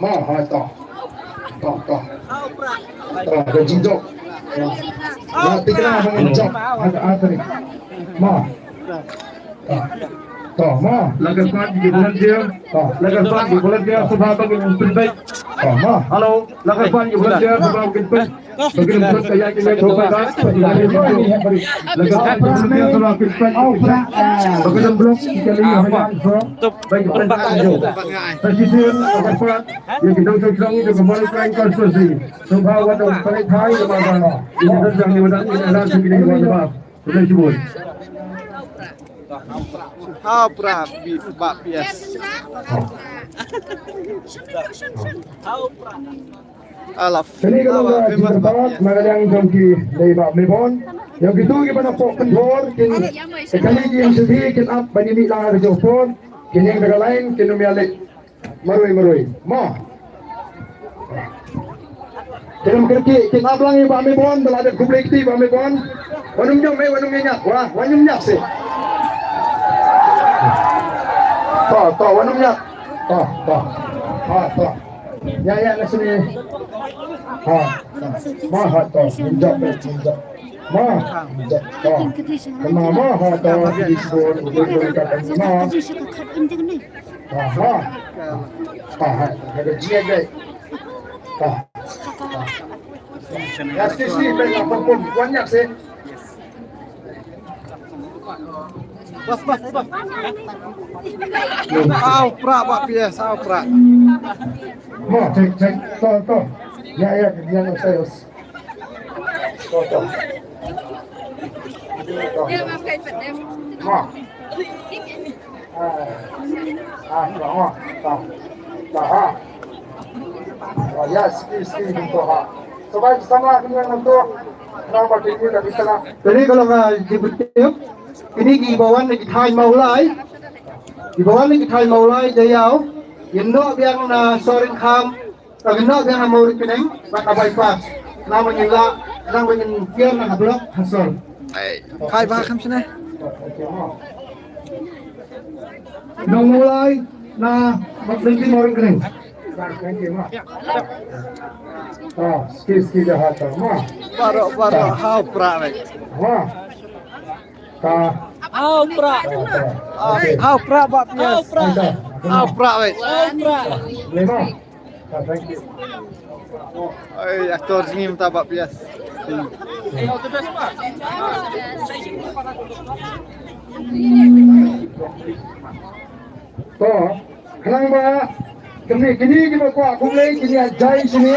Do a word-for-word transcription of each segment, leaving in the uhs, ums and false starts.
Mo, ha, to. To, to. To, ka jingjop. To. Na tikna ha ngan jop. Ha, ha, tani. Mo. To. To, mo. La ka pan ki volunteer. To. La ka pan ki volunteer, sngewbha ba kin pynpeit. To, mo. Hello. La ka pan ki volunteer, sngewbha ba kin pynpeit. Ba kin pynpeit ka ïa ki leh to ka. La ka pan ki volunteer, sngewbha ba kin pynpeit. Ba kin block ki kali ha ïa. Ba kin pynpeit. Sa shisien, la ka pan. Ïa ki nongshong shnong jong ka Mawlai Khlain constituency. Sngewbha wat ong pynleit thai namar ba ïa ki nongshong shnong ïa ki nongshong shnong. Khublei shibun. Ha pra bi ba P S. Alaf. Kane ka long ka jingkyrpad na ka liang jong ki dei ba Mebon. Ïa kito kiba na pok pynthor kin kali ki ïing sha ki kin ap ban ïa mih lang ha ka jong pon. Kin ïeng da ka lain kin ym ïaleh. Marwei, marwei. Mo. Kyrem kyrkieh, kin ap lang ïa Bah Mebon, ba la dep khublei kti Bah Mebon. Wan ym ñiah, eh, wan ym ñiah, wa, wan ym ñiah seh. To, to, wan ym ñiah. To, to. Ha, to. Ïa, ïa, na sini. Ha, to. Mo, ha, to. Ym jop, eh, ym jop. Mo, ym jop. To. Kynmaw mo, ha, to. Ym jop, ym jop. Mo. Aha. Aha. Ada dia, guys. Ah. Ya, sini, sini, guys, apa pun. Banyak sih. Bas, bas, bas. Aw, pra, Bah P S, aw, pra. Mo, cek, cek. To, to. Ya, ya, ya, saya. To, to. To, to. Mo. Ah, ah, to, to. To, ha. Oh, ya, ski, ski, to, ha. Sawdong samla kini yang to. Namar kini dah kita lah. Kini kalau ka jibutip, kini ki ba wan na ki thaiñ Mawlai. Ki ba wan na ki thaiñ Mawlai Jaïaw. Ïa noh biang na Sohryngkham. Ka kynnoh biang ha Mawryngkneng bad ha bypass. Nang ba ngin lah, nang ba ngin kiar na ha block ha Sor. Khai ba kham shane. Nong Mawlai na Mawryngkneng. Ah, ski ski jahat ma. Baroh baroh ha u pra leh. Wah. Ka. Au pra. Au pra, Bah Pias. Au pra. Au pra, wei. Au pra. Ai, aktor jingim ta, Bah Pias. To, khnang ba kine, kine kiba kwah khublei, kine jai shane,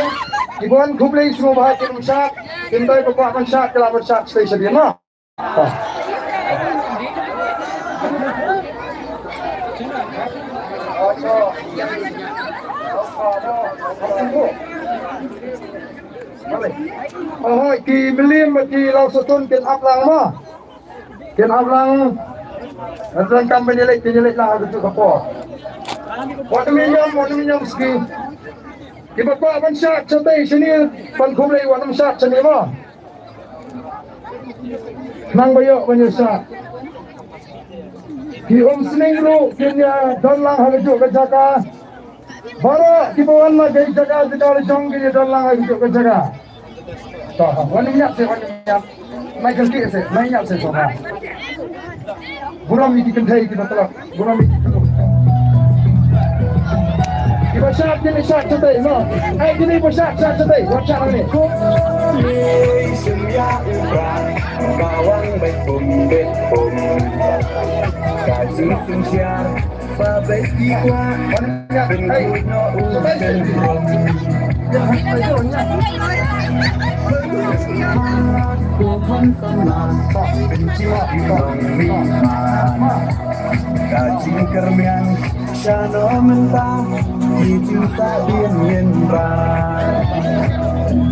kiba wan khublei sngewbha kin ym shad, kynthei ba kwah ban shad, ki lah ban shad shatei shadien, mo. Hooid, ki Mylliem bad ki Lawsohtun kin ap lang, mo. Kin ap lang. Kin ap lang, kam ban ïaleit, kin ïaleit lang ha kajuh ka por. Wat nym ïam, wat nym ïam ski. Kiba kwah ban shad shatei shane, ban khublei, wat nym shad shane, mo. Nang ba ïoh ban ïa shad. Ki Umsning ruh kin ïa don lang ha kajuh ka jaka. Baroh kiba wan na ka jaka, jaka la jong kin ïa don lang ha kajuh ka jaka. To, wan ïap se, wan ïap. Mai kyrkieh se, mai ïap se, to, ha. Burom ïa ki kynthei kiba tlot. Burom ïa ki kynthei. Kiba shad, kine shad shatei, no. Ai, kine ba shad, shad shatei. Wat shad hangne. Khublei shim ïa u Prah, ba wan beit pum beit pum. Ka jingsynshar ba beit ki kwah, pynkup noh u syndrom. Ko khun samla, pynjah ki nongmihman. Ka jingkyrmen shano mynta, ki jingsahdien ngin rai.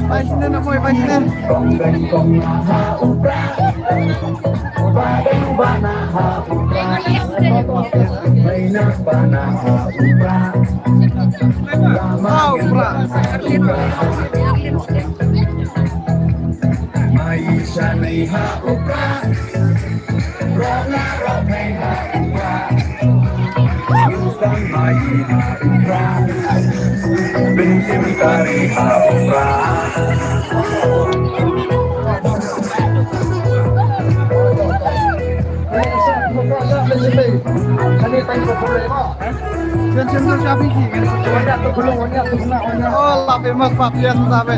Bai snen, Amoy, bai snen. Kong dang kong na ha u Prah. Ba dang ba na ha u Prah. Mai na ba na ha u Prah. Lama ha u Prah. Mai sha nei ha u Prah. Rona ro nei ha u Prah. Ngin sa mai ha u Prah. Bin tim tari ha u Prah. Oh, la famous Bah Pias ta be.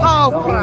Hau pra.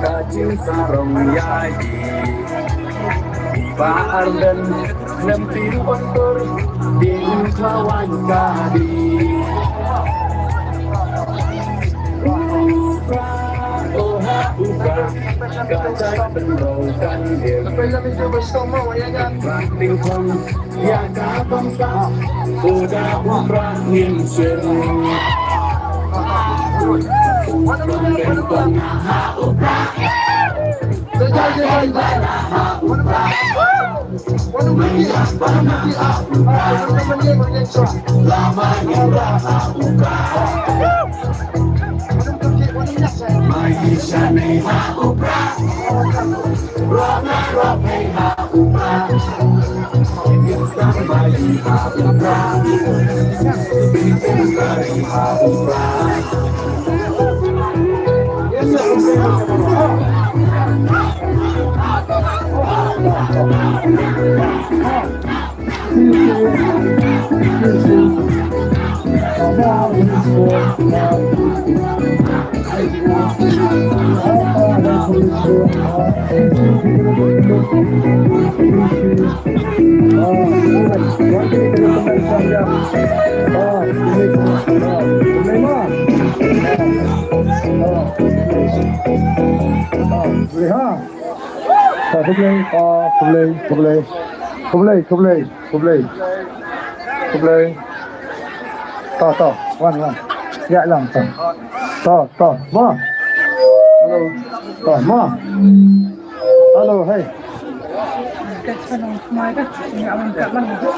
Ka jingsarong ïa i Bah Ardent, lem phi pyntur, ding khawai ka di. U Prah, oh ha u Prah, ka jait pynroi kan im. Prah ding khong ïa ka bangsa. U da u Prah ngin shem. Kong Leng kong nah ha u Prah. Lama ngin rah ha u Prah. Mai sha nei ha u Prah. Rock na rock nei ha u Prah. Ngin sdang mai ha u Prah. Ngin sdang mai ha u Prah. Khublei, khublei, khublei. Khublei, khublei, khublei. Khublei. To, to, wan, wan. Ïa lang to. To, to, mo. Hello. To, mo. Hello, hey.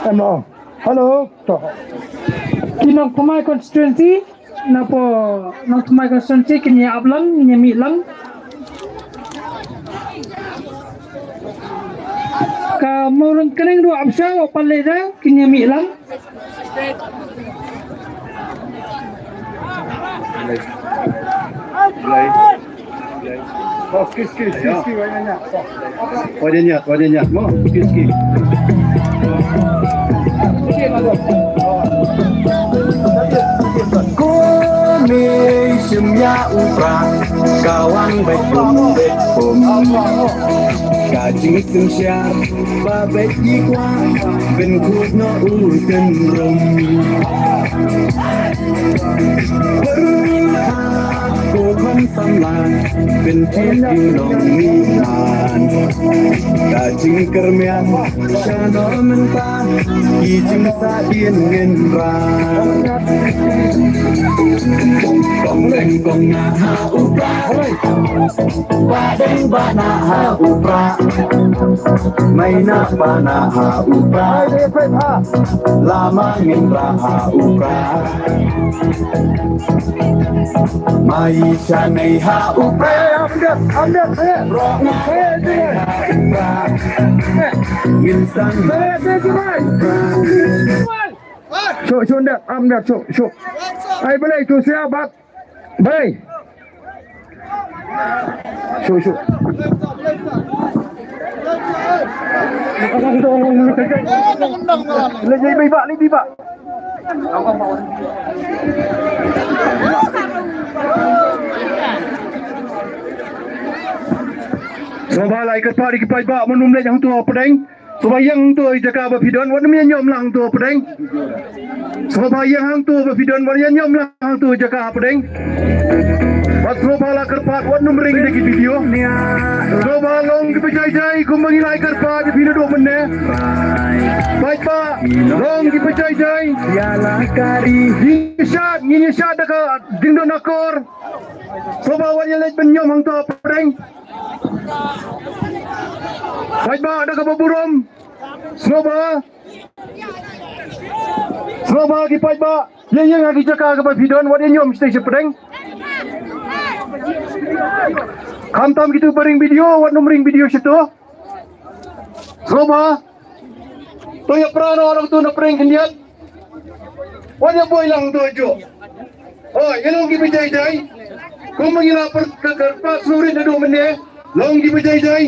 Em, oh. Hello. To. Ki nongthymmai constituency, napoh nongthymmai constituency kin ïa ap lang, kin ïa mih lang. Ka Mawryngkneng ruh ap sha, u Palleda kin ïa mih lang. Blai. Blai. Oh, skip, skip, skip, skip, wait, wait, wait. Wajah niat, wajah niat. Mo, skip, skip. Kumne shim ïa u Prah, ka wan beit bum beit bum. Ka jingsngewsih ba beit ki kwah, ban kut noh u synrum. Pyrkhat ko khun samla, ban kut u nongmihman. Ka jingkyrmen sha noh mynta, ki jingsahdien ngin rah. Kong Leng kong nah ha u Prah. Bah Deng bah nah ha u Prah. Mai nah bah nah ha u Prah. Lama ngin rah ha u Prah. Mai sha nei ha u Prah. Rock na ha u Prah. Ngin sdang ha u Prah. Shu, shu, ndet, am ndet, shu, shu. Ai, balei, tu siapa? Balei. Shu, shu. Lei, lei, bibak, lei, bibak. Sngewbha la kyrpad ïa ki paidbah, mynno ym leit hangto hapdeng. Sngewbha ïeng hangto ïa jaka ba phi don, wat nym ïa ñiom lang hangto hapdeng. Sngewbha ïeng hangto ba phi don, wat ïa ñiom lang hangto ïa jaka hapdeng. Bad sngewbha la kyrpad, wat nym ring da ki video. Sngewbha long kiba jai jai, kumba ngi la kyrpad ïa phi naduh mynne. Paidbah, long kiba jai jai. Ngin ïa shad, ngin ïa shad da ka jingdon akor. Sngewbha wat ïa leit ban ñiom hangto hapdeng. Paidbah da kaba burom. Sngewbha. Sngewbha ki paidbah. Ïa ïeng ha ki jaka kaba phi don, wat ïa ñiom shatei shapdeng. Khamtam kito ba ring video, wat nym ring video shato. Sngewbha. To ïa pra noh lang to na pdeng khyndiat. Wat ïa buh lang to juh. Oh, ïa long kiba jai jai. Kumba ngi la kyrpad sngewrit naduh mynne. Long kiba jai jai.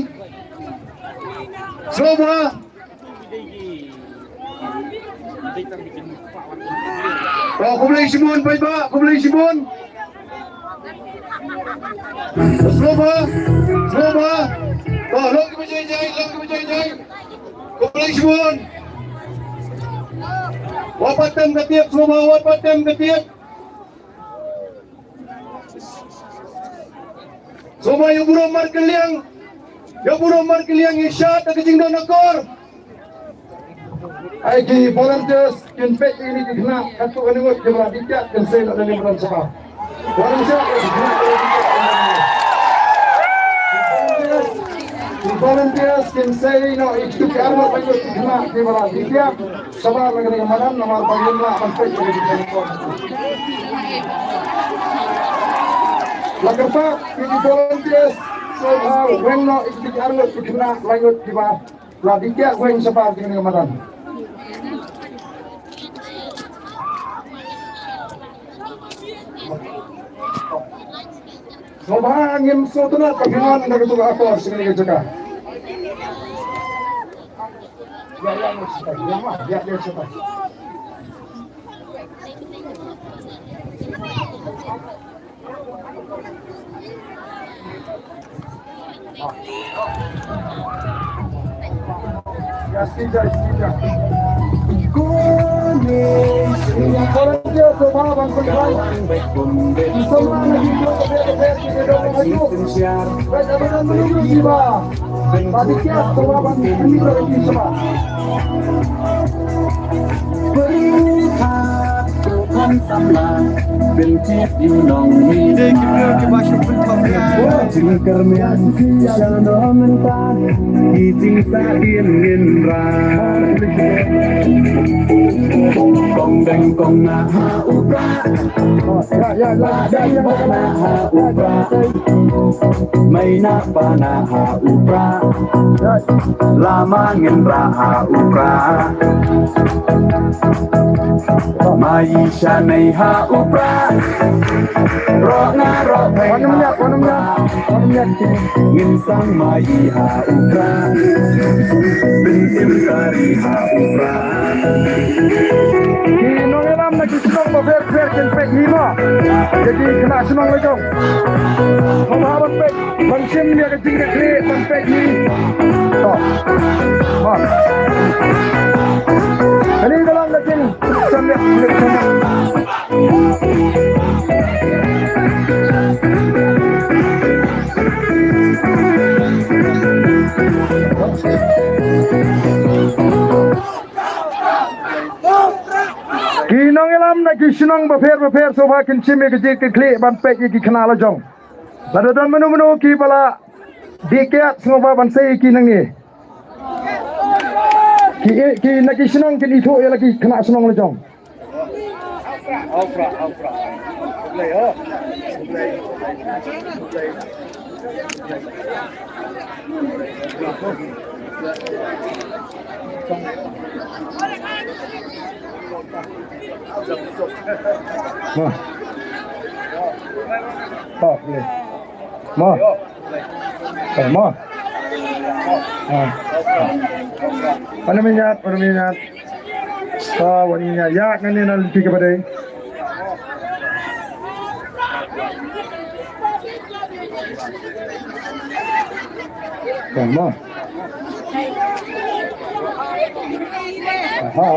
Sngewbha. Oh, khublei shibun paidbah, khublei shibun. Sngewbha, sngewbha. Oh, long kiba jai jai, long kiba jai jai. Khublei shibun. Wat pat tem ka tiap, sngewbha, wat pat tem ka tiap. Sngewbha ïa burom markylliang. Ïa burom markylliang, ïa shad da ka jingdon akor. Ai ki volunteers kin peit ïa kine ki khynnah katto katne ngut kiba la dih kiad kin sei noh na ne Viধানসভা. Volunteers, ki volunteers kin sei noh ïa kito ki arngut laingut ki khynnah kiba la dih kiad shabar na kane ka madan namar ba ngim lah ban peit ïa kine ki khynnah. La kyrpad ïa ki volunteers sngewbha weng noh ïa kito ki arngut ki khynnah laingut kiba la dih kiad weng shabar kane ka madan. Sngewbha ngim sngewtynnat ba phi wan na katu ka akor sha kane ka jaka. Ïa, ïa, ïa, ïa, ïa, ïa, ïa. Pyrkhat ko kham samla, pynthut ïa u nongmihkhmat. Jingkyrmen sha no mynta, ki jingsahdien ngin rah. Kong deng kong nah ha u prah, la dei bok nah ha u prah. Mei na pa na ha u prah, lama ngin rah ha u prah. Mei sha nei ha u prah, roh nga roh pei ha u prah. Ngin sang mei ha u prah, bin im kari ha u prah. Ki nongïalam na ki shnong bapher bapher kin peit hi mo. Ïa ki khynnah shnong la jong. Haba ban peit, ban shim ïa ka jingkitkhlieh ban peit hi. To. Ha. Kane ka long ka jingshaniah. Ki nongïalam na ki shnong bapher bapher sngewbha kin shim ïa ka jingkitkhlieh ban peit ïa ki khynnah la jong. Lada don mano mano kiba la dih kiad sngewbha ban sei ïa ki nangne. Ki, ki na ki shnong kin ithuh ïa la ki khynnah shnong la jong. Mo. To, le. Mo. Eh, mo. Ah. Wan mynjat, wan mynjat. To, wan mynjat. Ïa, nangne na lynti kaba dei. To, mo. Aha.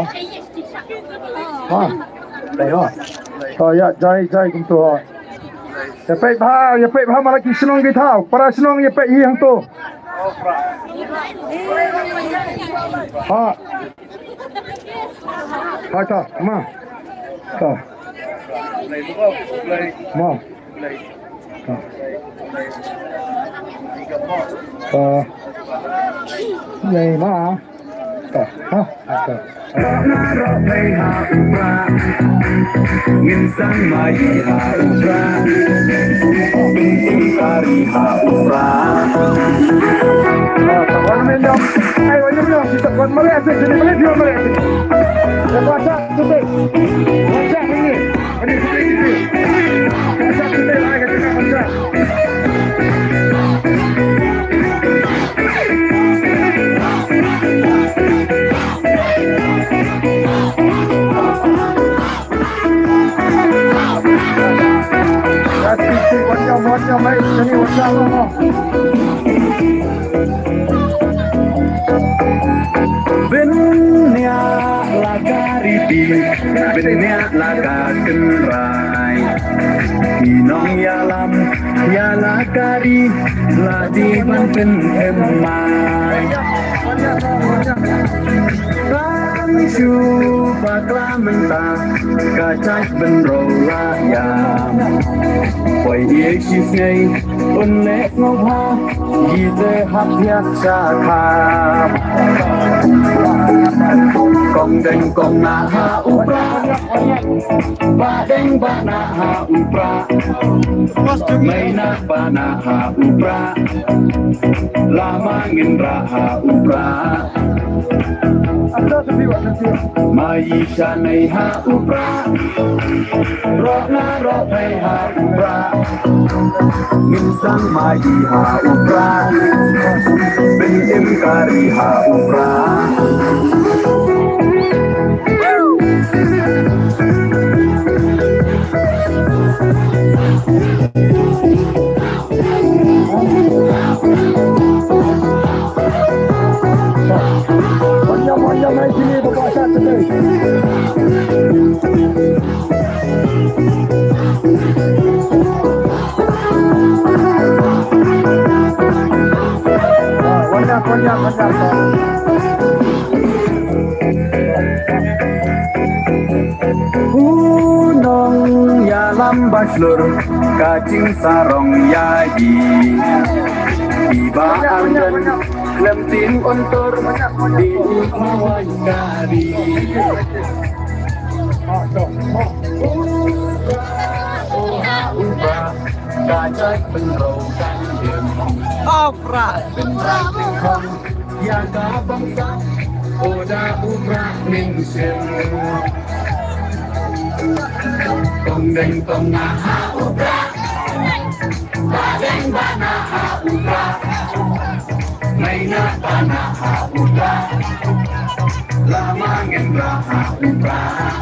Ha. Dei ho. To, ïa, jai, jai kumto ho. Ïa peit bha, ïa peit bha, ma la ki shnong ki thaw. Para shnong ïa peit hi hangto. Ha. Ha, ta, ma. Ta. Ma. Ta. Ta. Nei ma. Ta. Ha. Ta. Ngin sang mai ha u prah. Bin im kari ha u prah. Wan men dong. Ai, wan men dong. Kita wan mare asyik sini, mare dia mare asyik. Ya, baca tu. Baca ini. Ini sini, sini. Baca tu, lai ka tengah baca. Bniah la ka riti, bniah la ka kynrai. Ki nongïalam ïa la ka ri la dei ban pynthymmai. Shu bakla mynta ka jait bynriew la ïam. Poi ïa shi sngi un leh sngewbha ki te hap ïa sha khap. Kong deng kong nah ha u Prah. Bah deng bah nah ha u Prah. Mei nah bah nah ha u Prah. Lama ngin rah ha u Prah. Mai sha nei ha u Prah. Roh na roh pei ha u Prah. Ngin sang mai ha u Prah. Bin im kari ha u Prah. U nongïalam ba shlur ka jingsarong ïa i. Iba Ardent khlem tieng un tur di u khawai kari. U Prah, u ha u Prah, ka jait bynriew kan im. Bynriew tyngkhong ïa ka bangsa, u da u Prah ning sien. Tong deng tong nah ha u Prah. Ba deng ba nah ha u Prah. Mei nah ba nah ha u Prah. Lama ngin rah ha u Prah.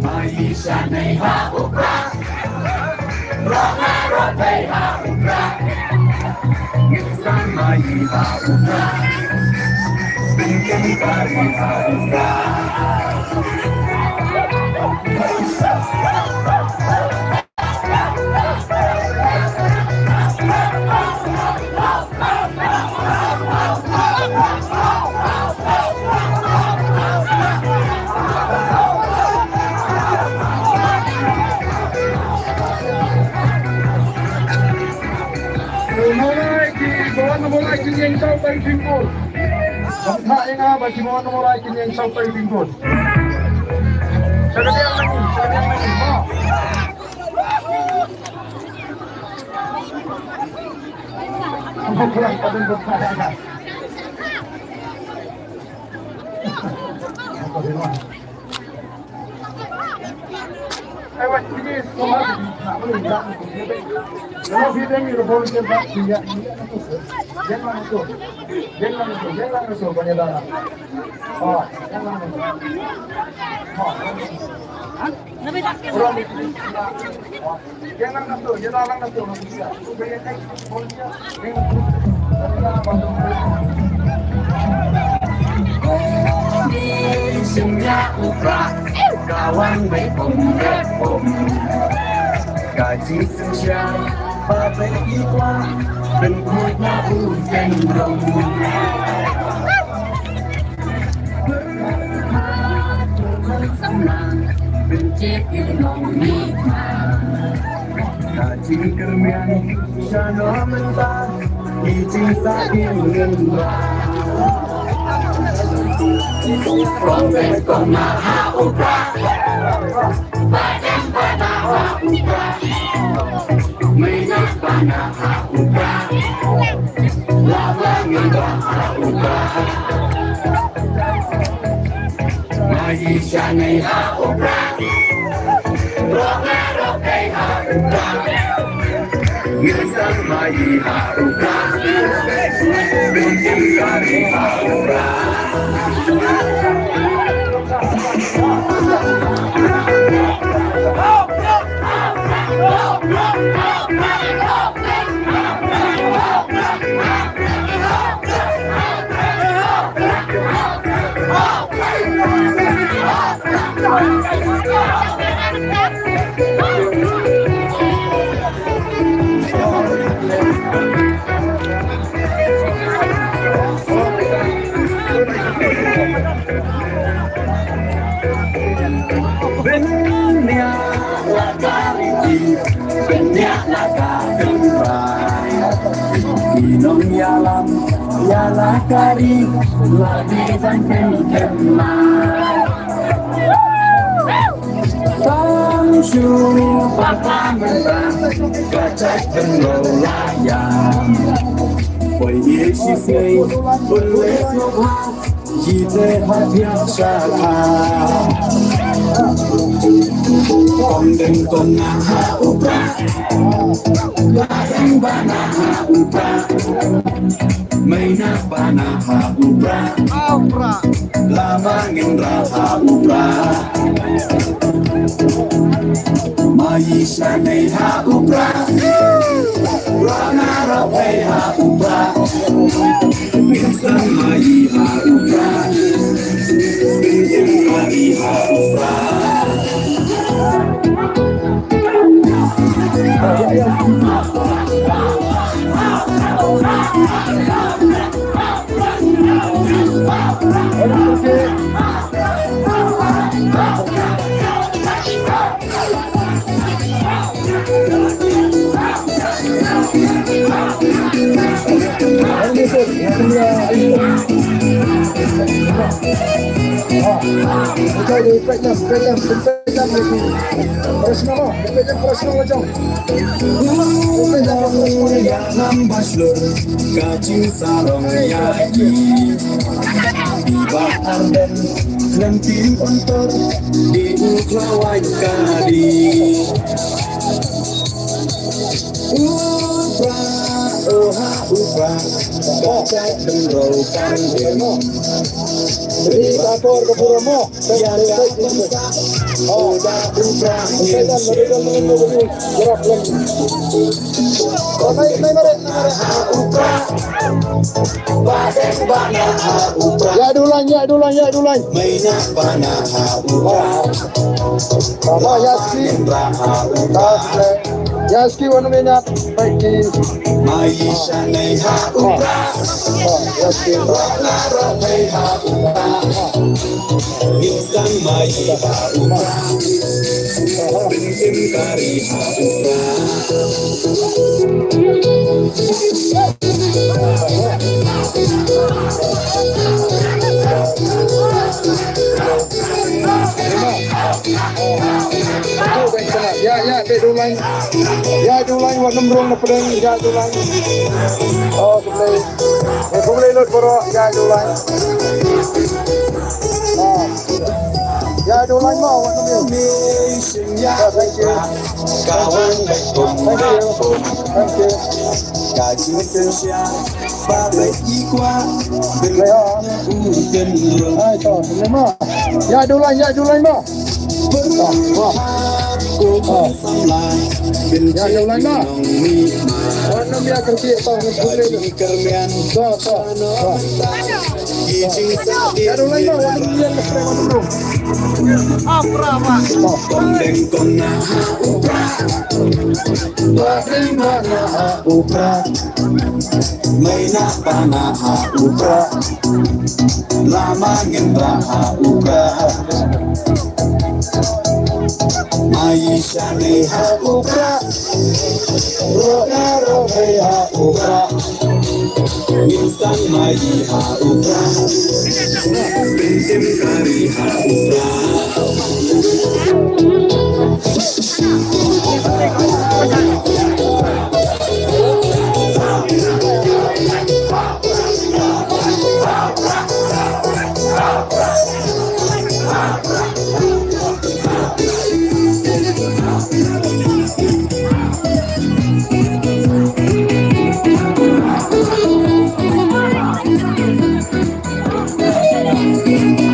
Mai sha nei ha u Prah. Roh na roh pei ha u Prah. Ngin sang mai ha u Prah. Bin im kari ha u Prah. Mawlai ki, bawa na mawlai ki, yang tau tai tingkul. Bang tha inga ba ki, bawa na mawlai ki, yang tau tai tingkul. Sha ka tiang lagi, sha ka tiang lagi. Ma. Ka jingsngewsih ba phi kwah ban khuid na u syndrome. Ka jingkyrmen sha no mynta, i jingsahdien lyngba. Kong deng kong nah ha u Prah. Ba deng ba nah ha u Prah. Mei nah ba nah ha u Prah. Lama ngin rah ha u Prah. Mai sha nei ha u Prah. Roh na roh pei ha u Prah. Ngin sang mai ha u Prah. Bin im kari ha u Prah. Pynïaid la ka kynrai. Ki nongïalam ïa la ka ri la dei ban pynkem mai. Tang shu ba ka mynta ka jait bynriew la ïam. Poi ïa shisnei un leh sngewbha. Ki te hap ïa shaka. Kong deng kong na ha u Prah. Ba deng ba na ha u Prah. Mei na ba na ha u Prah. Lama ngin ra ha u Prah. Mai sha nei ha u Prah. Ra na ra pei ha u Prah. Ngin sa mai ha u Prah. Ngin sa mai ha u Prah. Ka jingsarong ïa ki. Iba arden lem tim ontor di u klawai kadi. U Prah, oh ha u Prah, ka jait bynriew kan im. Ri ba tor ka pura mo. Ïa ka bangsa, oh da u Prah ngin shim. Ïa du lain, ïa du lain, ïa du lain. Mei na ba na ha u Prah. Ba ïa ski. Ïa ski wan mei na. Bai ki. Mai sha nei ha u Prah. Ïa ski. Ba na ro pei ha u Prah. Ngin sa mai ha u Prah. Ngin sa kari ha u Prah. Ïa, ïa, beh, du lain. Ïa, du lain, wat nym rung na pdeng, ïa, du lain. Oh, khublei. Eh, khublei lut baroh, ïa, du lain. Ah. Ïa, du lain mo, wat nym rung. Yeah, thank you. Thank you. Thank you. Ka jingsngewsih ba bad i kwah. Ai to, ïa du lain, ïa du lain mo. Ïa du lain mo. Wan nym ïa kyrkieh to, ngan kyrkieh. To, to, to. Ïa du lain mo, wan nym ïa kyrkieh, wan nym. Kong deng kong na ha u Prah. Ba deng ba na ha u Prah. Mei na ba na ha u Prah. Lama ngin ba ha u Prah. Mai sha nei ha u Prah. Ro na ro hei ha u Prah. Ngin sa mai ha u Prah. Ngin sa kari ha u Prah.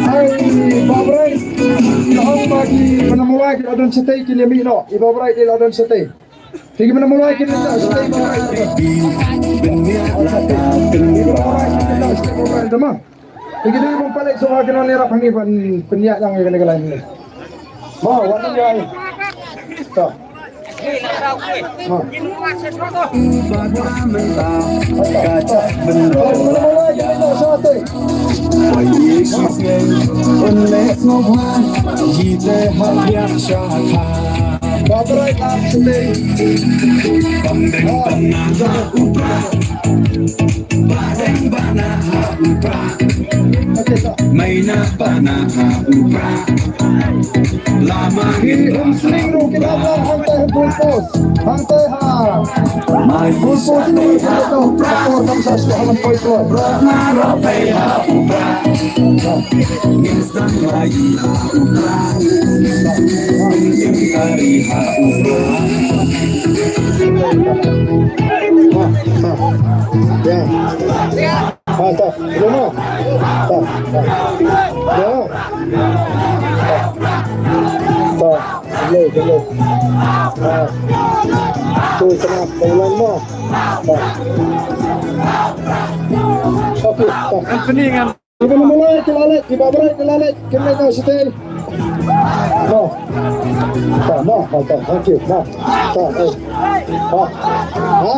Hai, Bah Bright. Ong ba ki, ba na Mawlai ki la don shatei, ki la mih noh. I Bah Bright i la don shatei. Te ki ba na Mawlai ki la shatei, Bah Bright. Te ki dei ban pynleit shuwa ki nongïarap hangne ban pynïaid ïa kane ka lain. Mo, wat ïa. To. Mo. Bamdeng bana ha u pra. Badeng bana ha u pra. Maina bana ha u pra. Lama ngin umsling ruh ki bana hangtai ha goalpost. Hangtai ha goalpost ni kita tahu. Kita tahu kam sa suah ha goalpost. Bro na ro pe ha u pra. Anthony ngan Kiba mlei ki la leit, kiba mlei ki la leit, kim leit noh shatei. No. Ta, no, no, ta, thank you. No. Ta, eh. Ha? Ha?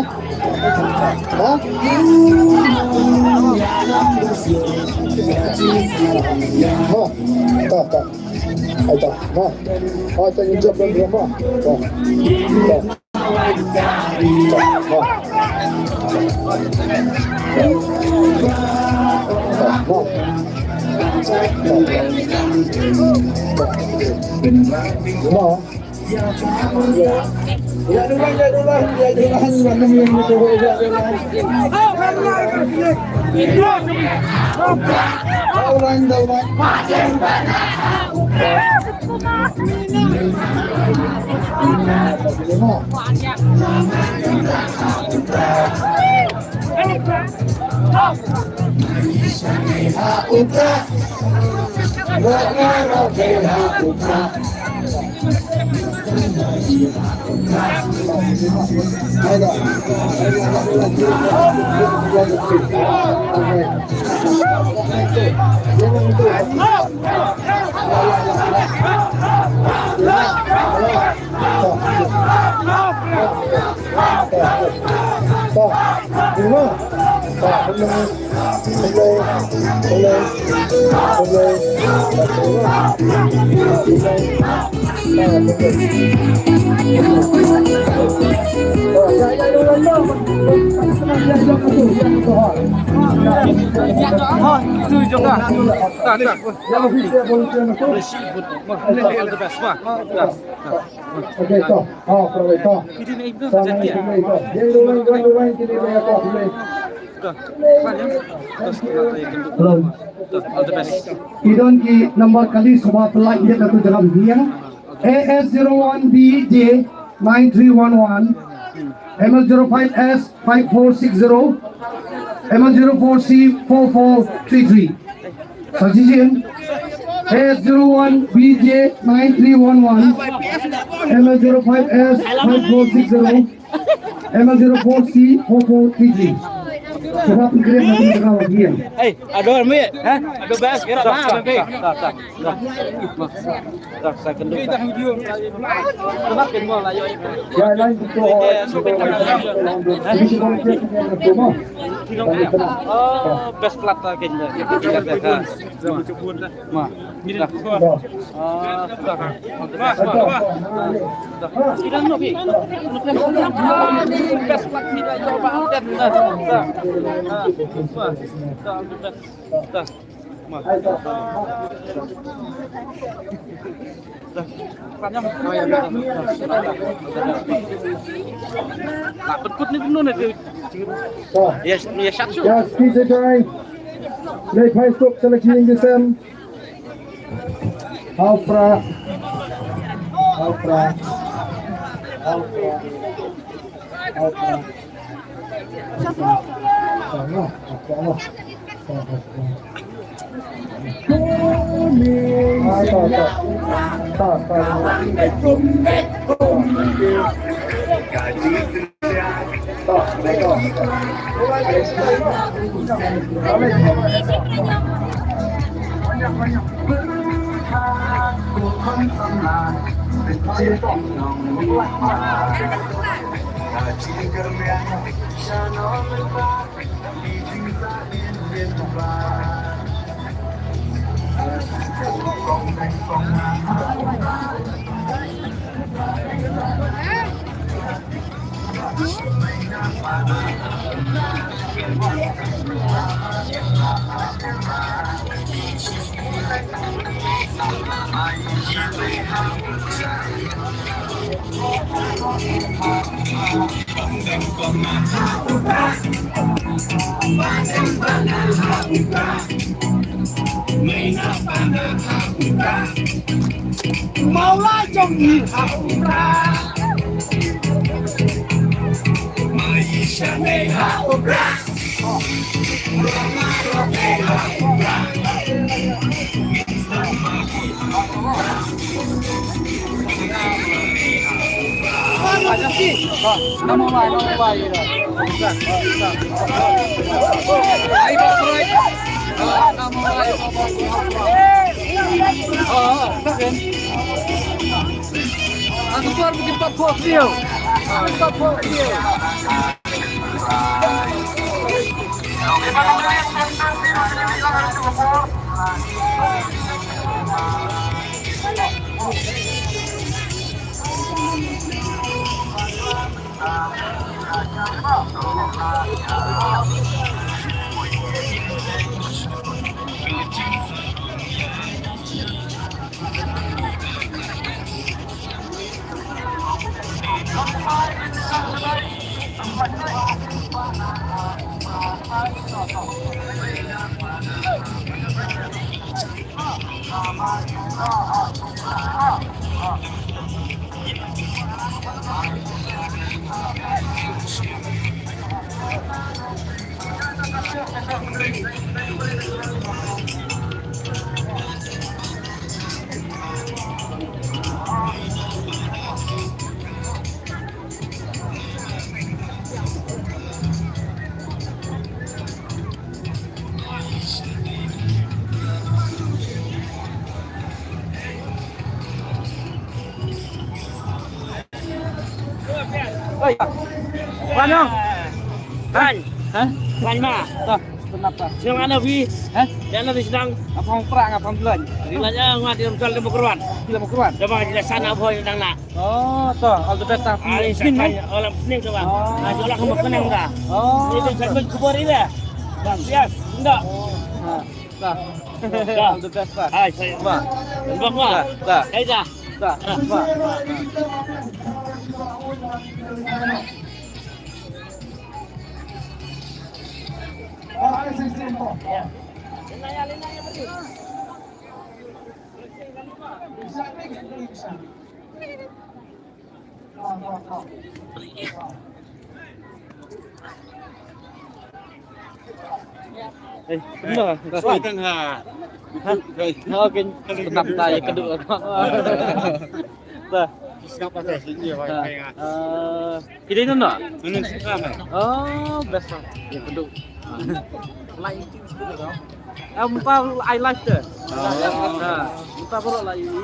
Ha? No. Ta, ta. Ai ta. No. Ai ta, ngin jop dan drama. Ta. Ta. Okay, to. Oh, to, to. Hello. I don ki number kali shuwa pynlait ïa katu jaka biang. A S zero one B J nine three one one, M L zero five S five four six zero, M L zero four C four four three three. Sa shisien, A S zero one B J nine three one one, M L zero five S five four six zero, M L zero four C four four three three. Shuwa pynkhreh na ka jaka biang. Hey, ado mi, ha? Ado bas, kira ba, baby. Oh, best flat lagi. Ma. Ah, sudah. Best flat ni dah jauh banget. Dah. Dah. Lah, betkut ni dulu ni. Yes, ni satu. Yes, kita try. Lei phai suk selection di sem. Hau pra. Hau pra. Hau pra. Hau pra. Mawlai jong ngi ha u Prah. Mai sha nei ha u Prah. Oi. Wan, ong. Wan. Hah? Wan ma. Toh, kenapa? Sing ana wi. Hah? Dia nanti sedang. Apa orang perang, apa orang belanja? Di belanja, ngwa di dalam soal demo keruan. Di dalam keruan? Dia bang, jelas sana, boy, sedang nak. Oh, toh, all the best, ah. Hari Senin, Senin, eh? Oh, dalam Senin tu, bang. Oh. Ah, jual aku makan yang dah. Oh. Ini tu, saya kubur ini dah. Bang, yes, enggak. Oh. Ha. Dah. Dah. All the best, Pak. Hai, saya. Wah. Bang, wah. Dah, dah. Hai, dah. Dah. Dah. Wah. Eh, benar. Dah. Dah. Dah, okey. Tenang, tak payah keduk. Dah. Siapa dah sini, ya, Pak? Dah. Eh, Ida ino no? Ino sini, Pak. Oh, best lah. Ya, keduk. Lain tu sebut dah. Ah, empat ai live tu. Oh. Ha, empat baru lah ini.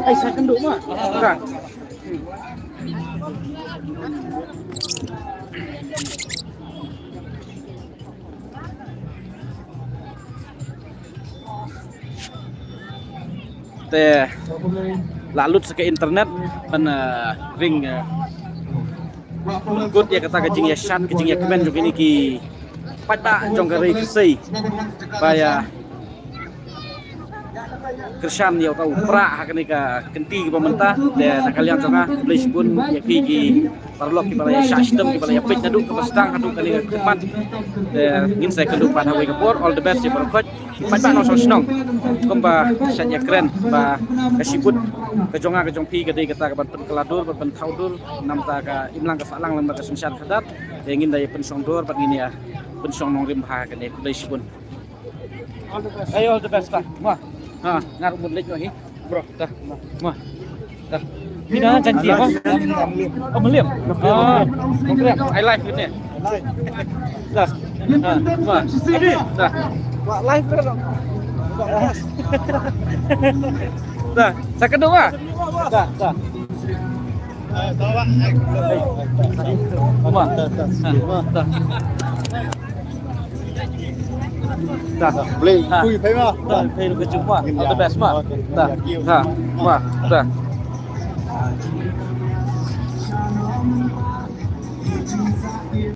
Ai, sa kynduh ma. Ka. Te la lut sa ka internet ban, eh, ring, eh, pynkut ïa kata ka jingïashad, ka jingïakmen jong kine ki paidbah jong ka ri Khasi ba ïa kyrshan ïa uta u Prah ha kane ka kynti kaba mynta. Te na ka liang jong nga khublei shibun ïa phi ki paralok kiba la ïashah shitom, kiba la ïapeit naduh kaba sdang haduh kane ka khmat. Te ngin sa ïakynduh pat ha kawei ka por. All the best ïa baroh. Paidbah nongshong shnong, kumba shait ïakren ba ka shibun ka jong nga ka jong phi ka dei kata ka ban pynkylla dur, ban pynthaw dur namar ka imlang ka sahlang lem bad ka synshar khadar. Te ngin da ïa pynshong dur bad ngin ïa pynshong nongrim bha kane. Khublei shibun. Hey, all the best, pa. Ma. Ha, nga ruh mut leit noh hi. Bro, dah. Ma. Dah. Phi na jan ji, ma? Oh, Mylliem. Ah, Mylliem. Ai live kane. Dah. Ha, ma. Dah. Dah. Sa kadu ma. Dah, dah. Ma. Ha, dah. Dah. Boleh Ha. Kui phi ma. Dah, phi lu ke jumpa. All the best ma. Dah. Ha, ma. Dah.